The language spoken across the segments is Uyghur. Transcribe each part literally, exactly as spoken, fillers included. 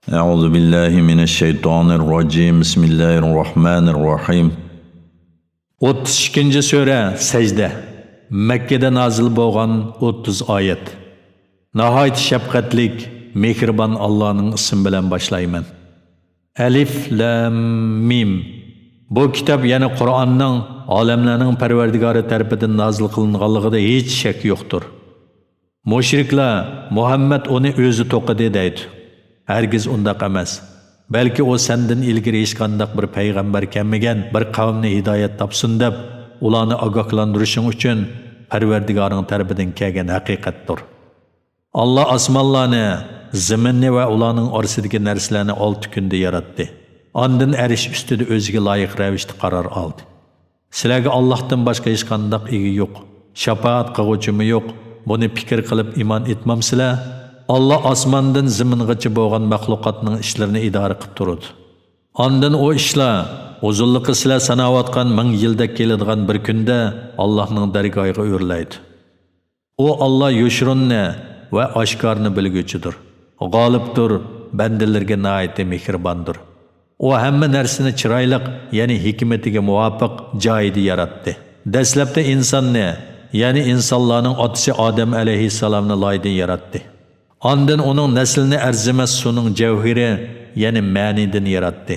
أعوذ بالله من الشيطان الرجيم. بسم الله الرحمن الرحيم. ئوتتۇز ئىككىنچى سۈرە، سەجدە. مەككىدە نازىل بولغان ئوتتۇز ئايەت. ناھايىتى شەپقەتلىك، مېھرىبان ئاللانىڭ ئىسمى بىلەن باشلايمەن. ئەلىف لام مىم. بۇ كىتاب، يەنى قۇرئاننىڭ ئالەملەرنىڭ پەرۋەردىگارى تەرىپىدىن نازىل قىلىنغانلىقىدا ھېچ شەك يوقتۇر. مۇشرىكلار، مۇھەممەد ئۇنى ئۆزى توقۇدى دەيدۇ. ھەرگىز ئۇنداق ئەمەس. بەلكى ئۇ سەندىن ئىلگىرى ھېچقانداق بىر پەيغەمبەر كەلمىگەن بىر قەۋمنى ھىدايەت تاپسۇن دەپ، ئۇلارنى ئاگاھلاندۇرۇشۇڭ ئۈچۈن پەرۋەردىگارىڭ تەرىپىدىن كەلگەن ھەقىقەتتۇر. ئاللا ئاسمانلارنى، زېمىننى ۋە ئۇلارنىڭ ئارىسىدىكى نەرسىلەرنى ئالتە كۈندە ياراتتى. ئاندىن ئەرش ئۈستىدە ئۆزىگە لايىق رەۋىشتە قارار ئالدى. سىلەرگە ئاللاھتىن باشقا ھېچقانداق ئىگە يوق، شاپائەت قىلغۇچىمۇ يوق. بۇنى پىكىر قىلىپ ئىمان ئېيتمامسىلەر؟ ئاللا ئاسماندىن زېمىنغىچە بولغان مەخلۇقاتنىڭ ئىشلىرىنى ئىدارە قىلىپ تۇرىدۇ. ئاندىن ئۇ ئىشلار، ئۇزۇنلۇقى سىلەر ساناۋاتقان مىڭ يىلدەك كېلىدىغان بىر كۈندە ئاللاھنىڭ دەرگاھىغا ئۆرلەيدۇ. ئۇ ئاللا يوشۇرۇننى ۋە ئاشكارىنى بىلگۈچىدۇر. غالىبتۇر، بەندىلىرىگە ناھايىتى مېھرىباندۇر. ئۇ ھەممە نەرسىنى چىرايلىق، يەنى ھېكمىتىگە مۇۋاپىق جايىدا ياراتتى. دەسلەپتە ئىنساننى، يەنى ئىنسانلارنىڭ ئاتىسى ئادەم ئەلەيھىسسالامنى لايدىن ياراتتى. ئاندىن ئۇنىڭ نەسلىنى ئەرزىمەس سۇنىڭ جەۋھىرى، يەنى مەنىدىن ياراتتى.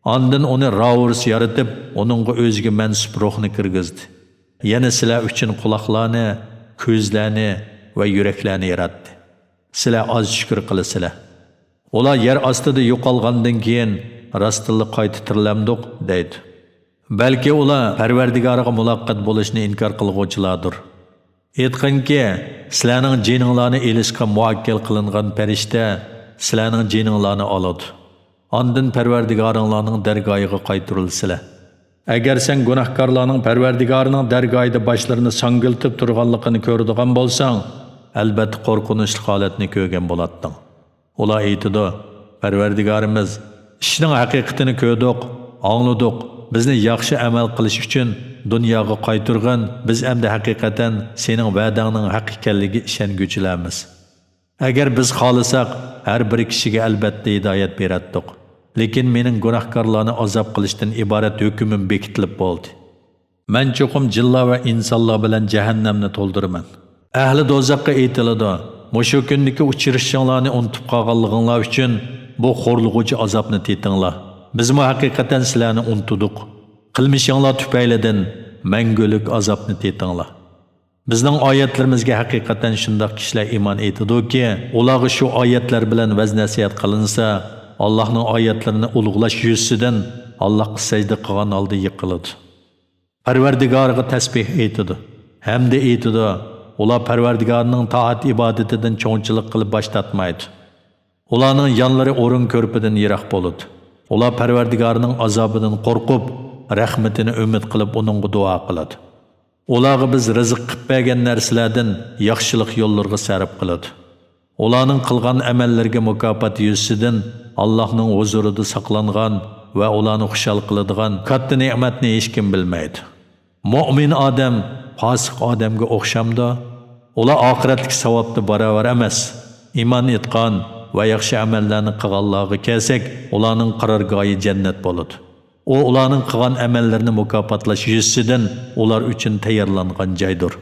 ئاندىن ئۇنى راۋۇرۇس يارىتىپ، ئۇنىڭغا ئۆزىگە مەنسۇپ روھنى كىرگۈزدى. يەنە سىلەر ئۈچۈن قۇلاقلارنى، كۆزلەرنى ۋە يۈرەكلەرنى ياراتتى. سىلەر ئاز شۈكۈر قىلىسىلەر. ئۇلار يەر ئاستىدا يوقالغاندىن كېيىن راستتىنلا قايتا تىرىلەمدۇق؟ دەيدۇ. بەلكى ئۇلار پەرۋەردىگارىغا مۇلاقات بولۇشنى ئىنكار قىلغۇچىلاردۇر. ئېيتقىنكى، سىلەرنىڭ جېنىڭلارنى ئېلىشقا مۇئەككەل قىلىنغان پەرىشتە سىلەرنىڭ جېنىڭلارنى ئالىدۇ. ئاندىن پەرۋەردىگارىڭلارنىڭ دەرگاھىغا قايتۇرۇلىسىلەر. ئەگەر سەن گۇناھكارلارنىڭ پەرۋەردىگارىنىڭ دەرگاھىدا باشلىرىنى ساڭگىلىتىپ تۇرغانلىقىنى كۆرىدىغان بولساڭ، ئەلبەتتە قورقۇنچلۇق ھالەتنى كۆرگەن بولاتتىڭ. ئۇلار ئېيتىدۇ، پەرۋەردىگارىمىز، ئىشنىڭ ھەقىقىتىنى كۆردۇق، ئاڭلىدۇق، بىزنى ياخشى ئەمەل قىلىش ئۈچۈن دۇنياغا قايتۇرغىن، بىز ئەمدى ھەقىقەتەن سېنىڭ ۋەدەڭنىڭ ھەق ئىكەنلىكىگە ئىشەنگۈچىلەرمىز. ئەگەر بىز خالىساق، ھەر بىر كىشىگە ئەلبەتتە ھىدايەت بېرەتتۇق. لېكىن مېنىڭ گۇناھكارلارنى ئازاب قىلىشتىن ئىبارەت ھۆكمۈم بېكىتىلىپ بولدى. مەن چوقۇم جىنلار ۋە ئىنسانلار بىلەن جەھەننەمنى تولدۇرىمەن. ئەھلى دوزاخقا ئېيتىلىدۇ، مۇشۇ كۈندىكى ئۇچرىشىشىڭلارنى ئۇنتۇپ قالغانلىقىڭلار ئۈچۈن بۇ خورلىغۇچى ئازابنى تېتىڭلار. بىزمۇ ھەقىقەتەن سىلەرنى ئۇنتۇدۇق. قىلمىشىڭلار تۈپەيلىدىن مەڭگۈلۈك ئازابنى تېتىڭلار. بىزنىڭ ئايەتلىرىمىزگە ھەقىقەتەن شۇنداق كىشىلەر ئىمان ئېيتىدۇكى، ئۇلارغا شۇ ئايەتلەر بىلەن ۋەز-نەسىھەت قىلىنسا، ئاللاھنىڭ ئايەتلىرىنى ئۇلۇغلاش يۈزىسىدىن ئاللاھقا سەجدە قىلغان ھالدا يىقىلىدۇ. پەرۋەردىگارىغا تەسبىھ ئېيتىدۇ، ھەمدە ئېيتىدۇ. ئۇلار پەرۋەردىگارىنىڭ تائەت-ئىبادىتىدىن چوڭچىلىق قىلىپ باش تارتمايدۇ. ئۇلارنىڭ يانلىرى ئورۇن كۆرپىدىن يىراق بولىدۇ. ئۇلار پەرۋەردىگارىنىڭ ئازابىدىن قورقۇپ، رەھمىتىنى ئۈمىد قىلىپ ئۇنىڭغا دۇئا قىلىدۇ. ئۇلارغا بىز رىزىق قىلىپ بەرگەن نەرسىلەردىن ياخشىلىق يوللىرىغا سەرپ قىلىدۇ. ئۇلارنىڭ قىلغان ئەمەللىرىگە مۇكاپات يۈزىسىدىن ئاللاھنىڭ ھۇزۇرىدا ساقلانغان ۋە ئۇلارنى خۇشال قىلىدىغان كاتتا نېمەتنى ھېچكىم بىلمەيدۇ. مۆمىن ئادەم پاسىق ئادەمگە ئوخشامدۇ؟ ئۇلار ئاخىرەتلىك ساۋابتا باراۋەر ئەمەس. ئىمان ئېيتقان ۋە ياخشى ئەمەللەرنى قىلغانلارغا كەلسەك، ئۇلارنىڭ قارارگاھى جەننەت بولىدۇ. ئۇ ئۇلارنىڭ قىلغان ئەمەللىرىنى مۇكاپاتلاش يۈزىسىدىن ئۇلار ئۈچۈن تەييارلانغان جايدۇر.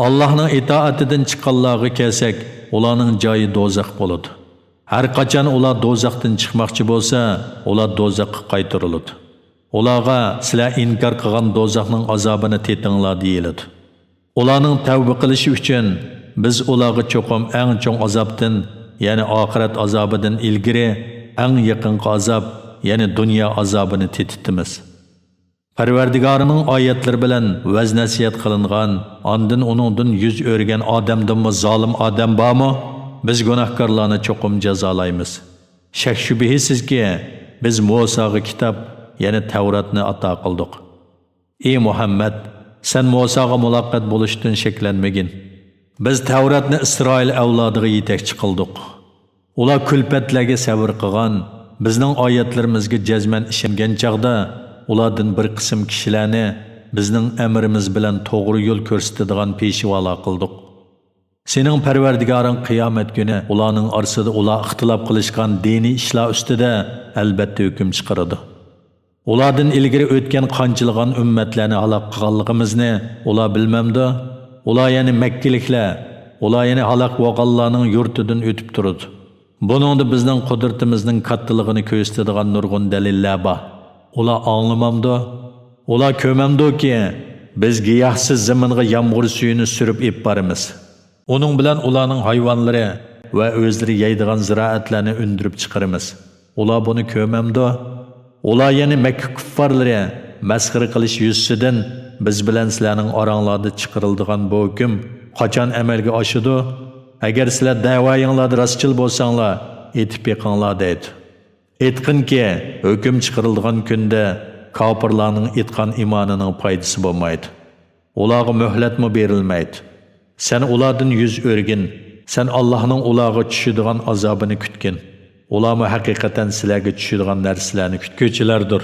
ئاللاھنىڭ ئىتائىتىدىن چىققانلارغا كەلسەك، ئۇلارنىڭ جايى دوزاخ بولىدۇ. ھەر قاچان ئۇلار دوزاختىن چىقماقچى بولسا، ئۇلار دوزاخقا قايتۇرۇلىدۇ. ئۇلارغا، سىلەر ئىنكار قىلغان دوزاخنىڭ ئازابىنى تېتىڭلار، دېيىلىدۇ. ئۇلارنىڭ تەۋبە قىلىشى ئۈچۈن بىز ئۇلارغا چوقۇم ئەڭ چوڭ ئازابتىن، يەنى ئاخىرەت ئازابىدىن ئىلگىرى ئەڭ يېقىنقى ئازاب، يەنى دۇنيا ئازابىنى تېتىتىمىز. پەرۋەردىگارىنىڭ ئايەتلىرى بىلەن ۋەز-نەسىھەت قىلىنغان، ئاندىن ئۇنىڭدىن يۈز ئۆرۈگەن ئادەمدىنمۇ زالىم ئادەم بارمۇ؟ بىز گۇناھكارلارنى چوقۇم جازالايمىز. شەك-شۈبھىسىزكى، بىز مۇساغا كىتاب، يەنى تەۋراتنى ئاتا قىلدۇق. ئى مۇھەممەد، سەن مۇساغا مۇلاقات بولۇشتىن شەكلەنمىگىن. بىز تەۋراتنى ئىسرائىل ئەۋلادىغا يېتەكچى قىلدۇق. ئۇلار كۈلپەتلەرگە سەۋر قىلغان، بىزنىڭ ئايەتلىرىمىزگە جەزمەن ئىشەنگەن چاغدا، ئۇلاردىن بىر قىسىم كىشىلەرنى بىزنىڭ ئەمرىمىز بىلەن توغرا يول كۆرسىتىدىغان پېشۋالار قىلدۇق. سېنىڭ پەرۋەردىگارىڭ قىيامەت كۈنى ئۇلارنىڭ ئارىسىدا ئۇلار ئىختىلاپ قىلىشقان دىنىي ئىشلار ئۈستىدە ئەلبەتتە ھۆكۈم چىقىرىدۇ. ئۇلاردىن ئىلگىرى ئۆتكەن قانچىلىغان ئۈممەتلەرنى ھالاك قىلغانلىقىمىزنى ئۇلار بىلمەمدۇ؟ ئۇلار، يەنى مەككىلىكلەر، ئۇلار، يەنى ھالاك بولغانلارنىڭ يۇرتىدىن ئۆتۈپ تۇرىدۇ. بۇنىڭدا بىزنىڭ قۇدرىتىمىزنىڭ كاتتىلىقىنى كۆرسىتىدىغان نۇرغۇن دەلىللەر بار. ئۇلار ئاڭلىمامدۇ؟ ئۇلار كۆرمەمدۇكى، بىز گىياھسىز زېمىنغا يامغۇر سۈيىنى سۈرۈپ ئېلىپ بارىمىز. ئۇنىڭ بىلەن ئۇلارنىڭ ھايۋانلىرى ۋە ئۆزلىرى يەيدىغان زىرائەتلەرنى ئۈندۈرۈپ چىقىرىمىز. ئۇلار بۇنى كۆرمەمدۇ؟ ئۇلار، يەنى مەككە كۇففارلىرى، مەسخىرە قىلىش يۈزىسىدىن، بىز بىلەن سىلەرنىڭ ئاراڭلاردا چىقىرىلىدىغان بۇ ھۆكۈم قاچان ئەمەلگە ئاشىدۇ؟ ئەگەر سىلەر دەۋايىڭلاردا راستچىل بولساڭلار، ئېتىپ بېقىڭلار، دەيدۇ. ئېيتقىنكى، ھۆكۈم چىقىرىلىدىغان كۈندە كاپىرلارنىڭ ئېيتقان ئىمانىنىڭ پايدىسى بولمايدۇ. ئۇلارغا مۆھلەتمۇ بېرىلمەيدۇ. سەن ئۇلاردىن يۈز ئۆرۈگىن. سەن ئاللاھنىڭ ئۇلارغا چۈشىدىغان ئازابىنى كۈتكىن. ئۇلارمۇ ھەقىقەتەن سىلەرگە چۈشىدىغان نەرسىلەرنى كۈتكۈچىلەردۇر.